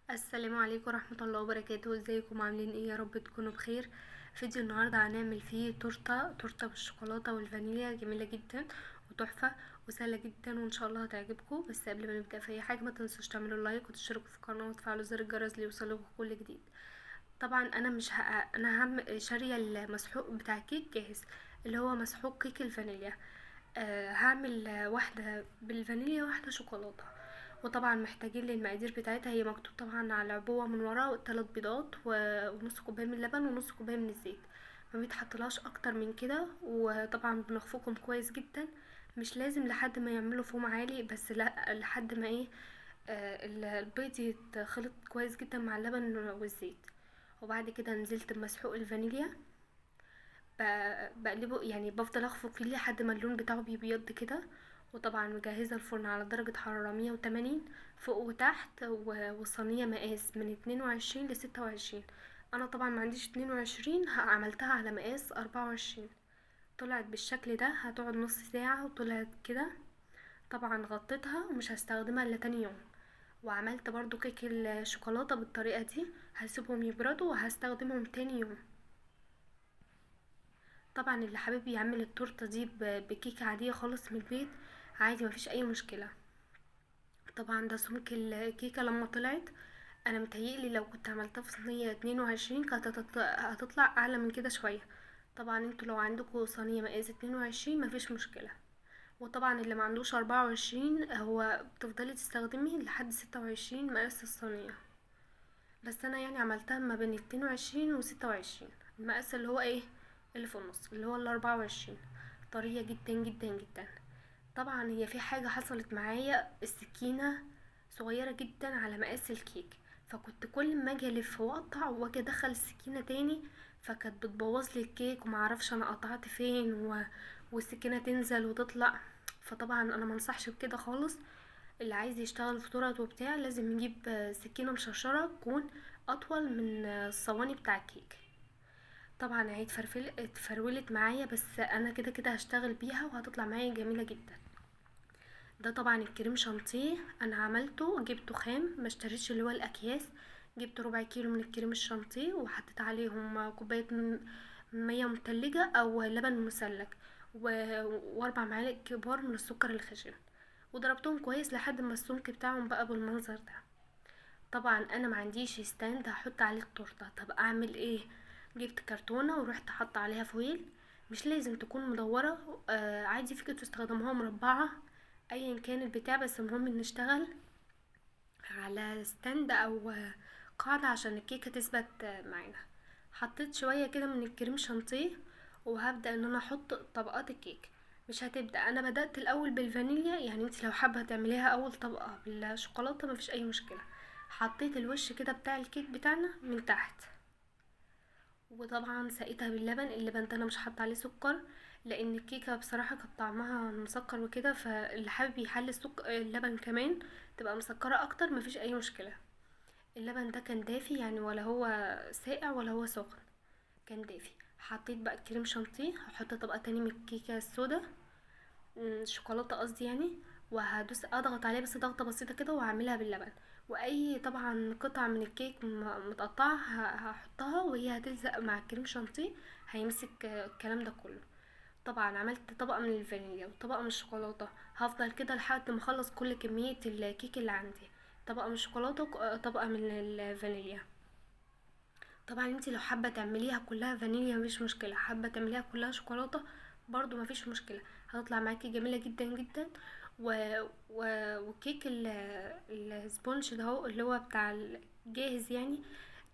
السلام عليكم ورحمة الله وبركاته. ازيكم عاملين ايه؟ يا رب تكونوا بخير. فيديو النهاردة هنعمل فيه تورتة بالشوكولاتة والفانيليا، جميلة جدا وتحفة وسهلة جدا، وان شاء الله هتعجبكم. بس قبل ما نبدأ في اي حاجة ما تنسوش تعملوا لايك وتشتركوا في القناة وتفعلوا زر الجرس ليوصلكم كل جديد. طبعا انا مش انا هم شارية المسحوق بتاع كيك جاهز اللي هو مسحوق كيك الفانيليا. هعمل واحدة بالفانيليا وواحدة شوكولاتة، وطبعا محتاجين للمقادير بتاعتها، هي مكتوب طبعا على العبوة من ورا 3 بيضات ونص كوباية من اللبن ونص كوباية من الزيت، ما بيتحطلهاش اكتر من كده. وطبعا بنخفقهم كويس جدا، مش لازم لحد ما يعملوا فوم عالي، بس لا لحد ما البيض يتخلط كويس جدا مع اللبن والزيت. وبعد كده نزلت بمسحوق الفانيليا، بقلبه، يعني بفضل اخفق فيه لحد ما اللون بتاعه بيبيض كده. وطبعا مجهزة الفرن على درجة حرارة 180 فوق وتحت، والصينية مقاس من 22 ل26. انا طبعا ما عنديش 22، عملتها على مقاس 24. طلعت بالشكل ده، هتقعد نص ساعة وطلعت كده. طبعا غطيتها ومش هستخدمها الا تاني يوم. وعملت برضو كيك الشوكولاتة بالطريقة دي، هسيبهم يبردوا وهستخدمهم تاني يوم. طبعا اللي حابب يعمل التورتة دي بكيكة عادية خالص من البيت عادي، مفيش اي مشكلة. طبعا ده سمك الكيكة لما طلعت، انا متهيألي لو كنت عملتها في صينية 22 كانت هتطلع اعلى من كده شوية. طبعا انتوا لو عندكم صينية مقاس 22 مفيش مشكلة. وطبعا اللي ما عندوش 24 هو بتفضلي تستخدمي لحد 26 مقاس الصينية، بس انا عملتها ما بين 22 و 26، المقاس اللي هو اللي في النص اللي هو ال 24. طرية جدا جدا جدا. طبعا هي في حاجة حصلت معايا، السكينة صغيرة جدا على مقاس الكيك، فكنت كل ما اجي الف واقطع واجي ادخل السكينة تاني فكانت بتبوظ لي الكيك، ومعرفش انا قطعت فين والسكينة تنزل وتطلع. فطبعا انا ما انصحش بكده خالص. اللي عايز يشتغل في تورت وبتاع لازم يجيب سكينة مشرشرة تكون اطول من الصواني بتاع الكيك. طبعا هي اتفرولت معايا، بس انا كده كده هشتغل بيها وهتطلع معايا جميلة جدا. ده طبعا الكريم شانتيه انا عملته، جبته خام ما اشتريتش اللي هو الاكياس، جبت ربع كيلو من الكريم الشانتيه وحطيت عليهم كوباية مية متلجه او لبن مثلج واربع معالق كبار من السكر الخشن، وضربتهم كويس لحد ما السمك بتاعهم بقى بالمنظر ده. طبعا انا ما عنديش stand هحط عليه التورتة، طب اعمل ايه؟ جبت كرتونة ورحت حاطه عليها foil، مش لازم تكون مدورة، عادي فكرة تستخدموها مربعه ايا كان البتاع، بس المهم ان نشتغل على stand او قاعدة عشان الكيكه تثبت معانا. حطيت شوية كده من الكريم شانتيه وهبدا ان انا احط طبقات الكيك. مش هتبدا، انا بدات الاول بالفانيليا، يعني انت لو حابة تعمليها اول طبقه بالشوكولاته مفيش اي مشكلة. حطيت الوش كده بتاع الكيك بتاعنا من تحت، وطبعا سقيتها باللبن. اللبن ده انا مش حاطه عليه سكر لان الكيكه بصراحة كانت طعمها مسكر وكده، فاللي حابب يحلي اللبن كمان تبقى مسكره اكتر مفيش اي مشكلة. اللبن ده كان دافي، يعني ولا هو ساقع ولا هو سخن، كان دافي. حطيت بقى الكريم شانتيه، هحط طبقه تاني من الكيكه السودا، الشوكولاتة قصدي يعني، وهدوس اضغط عليها بس ضغطه بسيطة كده وهعملها باللبن. واي طبعا قطعه من الكيك متقطعه هحطها وهي هتلزق مع الكريم شانتيه، هيمسك الكلام ده كله. طبعا عملت طبقه من الفانيليا وطبقه من الشوكولاتة، هفضل كده لحد ما اخلص كل كمية الكيك اللي عندي، طبقه من الشوكولاتة وطبقه من الفانيليا. طبعا انتي لو حابة تعمليها كلها فانيليا مفيش مشكلة، حابة تعمليها كلها شوكولاتة برضو مفيش مشكلة، هتطلع معاكي جميلة جدا جدا. وكيك ال sponge ده هو اللي هو بتاع الجاهز،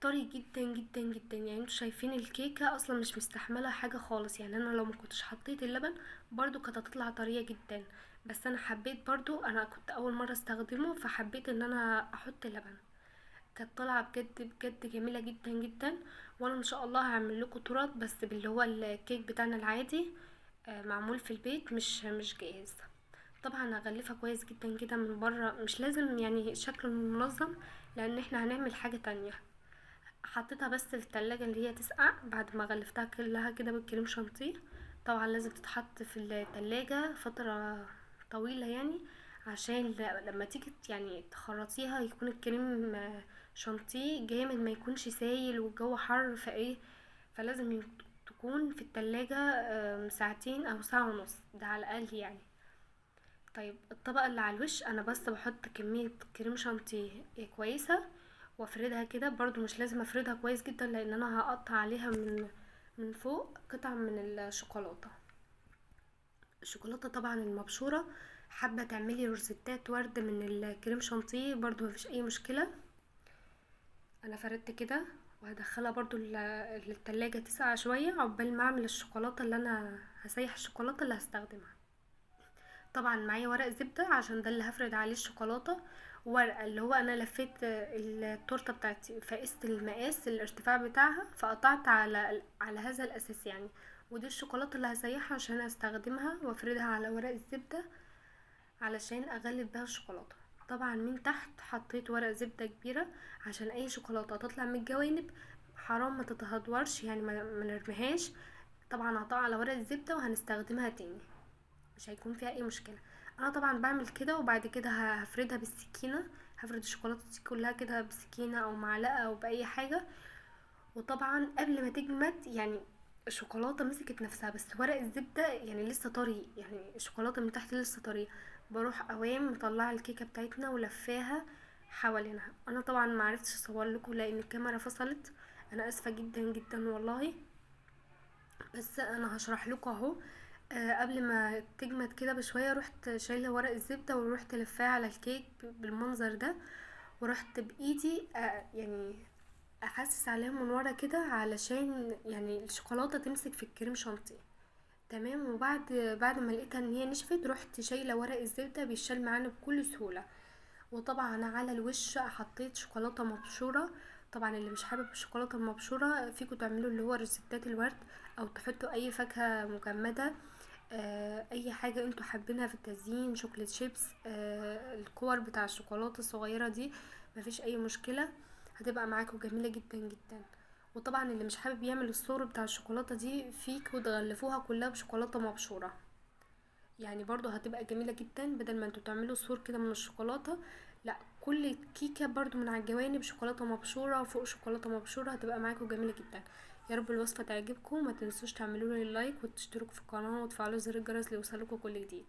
طري جدا جدا جدا. انتوا شايفين الكيكه اصلا مش مستحمله حاجة خالص، انا لو ما كنتش حطيت اللبن برضو كانت هتطلع طرية جدا، بس انا حبيت برضو، انا كنت اول مرة استخدمه فحبيت ان انا احط لبن. كانت طالعه بجد بجد جميلة جدا جدا. وانا ان شاء الله هعمل لكم تورت بس باللي هو الكيك بتاعنا العادي، معمول في البيت مش جاهز. طبعا هغلفها كويس جدا كده من بره، مش لازم شكله منظم لان احنا هنعمل حاجة تانية. حطيتها بس في التلاجة اللي هي تسقع بعد ما غلفتها كلها كده بالكريم شانتيه. طبعا لازم تتحط في التلاجة فترة طويلة عشان لما تيجي تخرطيها يكون الكريم شانتيه جامد، ما يكونش سايل والجو حر، فايه فلازم تكون في التلاجة ساعتين او ساعة ونص ده على الاقل يعني. طيب الطبقة اللي على الوش انا بس بحط كمية كريم شانتيه كويسة وافردها كده، برضو مش لازم افردها كويس جدا لان انا هقطع عليها من فوق قطع من الشوكولاتة. الشوكولاتة طبعا المبشورة، حابة تعملي روزيتات ورد من الكريم شانتيه برضو مفيش اي مشكلة. انا فردت كده وهدخلها برضو للتلاجة تسقع شوية عقبال ما اعمل الشوكولاتة اللي انا هسيح الشوكولاتة اللي هستخدمها. طبعا معايا ورق زبدة عشان ده اللي هفرد عليه الشوكولاتة، ورقة اللي هو انا لفيت التورتة بتاعتي فقست المقاس الارتفاع بتاعها فقطعت على هذا الاساس يعني. ودي الشوكولاتة اللي هسيحها عشان استخدمها وافردها على ورق الزبدة علشان اغلف بيها الشوكولاتة. طبعا من تحت حطيت ورق زبدة كبيرة عشان اي شوكولاتة تطلع من الجوانب حرام ما تتهدورش يعني، ما نرميهاش. طبعا هقطعها على ورق الزبدة وهنستخدمها تاني، مش هيكون فيها اي مشكلة. انا طبعا بعمل كده وبعد كده هفردها بالسكينة، هفرد الشوكولاتة دي كلها كده بسكينة او معلقة او باي حاجة. وطبعا قبل ما تجمد يعني الشوكولاتة مسكت نفسها، بس ورق الزبدة يعني لسه طري، يعني الشوكولاتة من تحت لسه طرية. بروح اوام مطلعة الكيكة بتاعتنا ولفاها حوالينها. انا طبعا ما عرفتش اصور لكم لان الكاميرا فصلت، انا اسفة جدا جدا والله، بس انا هشرح لكم اهو. قبل ما تجمد كده بشوية رحت شايلة ورق الزبدة ورحت لفاها على الكيك بالمنظر ده، ورحت بايدي، يعني احسس عليها من ورا كده علشان يعني الشوكولاتة تمسك في الكريم شانتيه. تمام. وبعد ما لقيتها ان هي نشفت رحت شايلة ورق الزبدة، بيتشال معانا بكل سهولة. وطبعا على الوش حطيت شوكولاتة مبشورة. طبعا اللي مش حابب الشوكولاتة المبشورة فيكم تعملوا اللي هو روزيتات الورد، او تحطوا اي فاكهة مجمدة، اي حاجة انتوا حابينها في التزيين، chocolate chips، الكور بتاع الشوكولاتة الصغيرة دي، مفيش اي مشكلة، هتبقى معاكم جميلة جدا جدا. وطبعا اللي مش حابب يعمل الصور بتاع الشوكولاتة دي فيكوا تغلفوها كلها بشوكولاتة مبشورة، يعني برضو هتبقى جميلة جدا. بدل ما انتوا تعملوا صور كده من الشوكولاتة، لا كل كيكة برضو من على الجوانب شوكولاتة مبشورة فوق شوكولاتة مبشورة، هتبقى معاكم جميلة جدا. يا رب الوصفة تعجبكم، ما تنسوش تعملوا لي لايك وتشتركوا في القناة وتفعلوا زر الجرس ليوصلكوا كل جديد.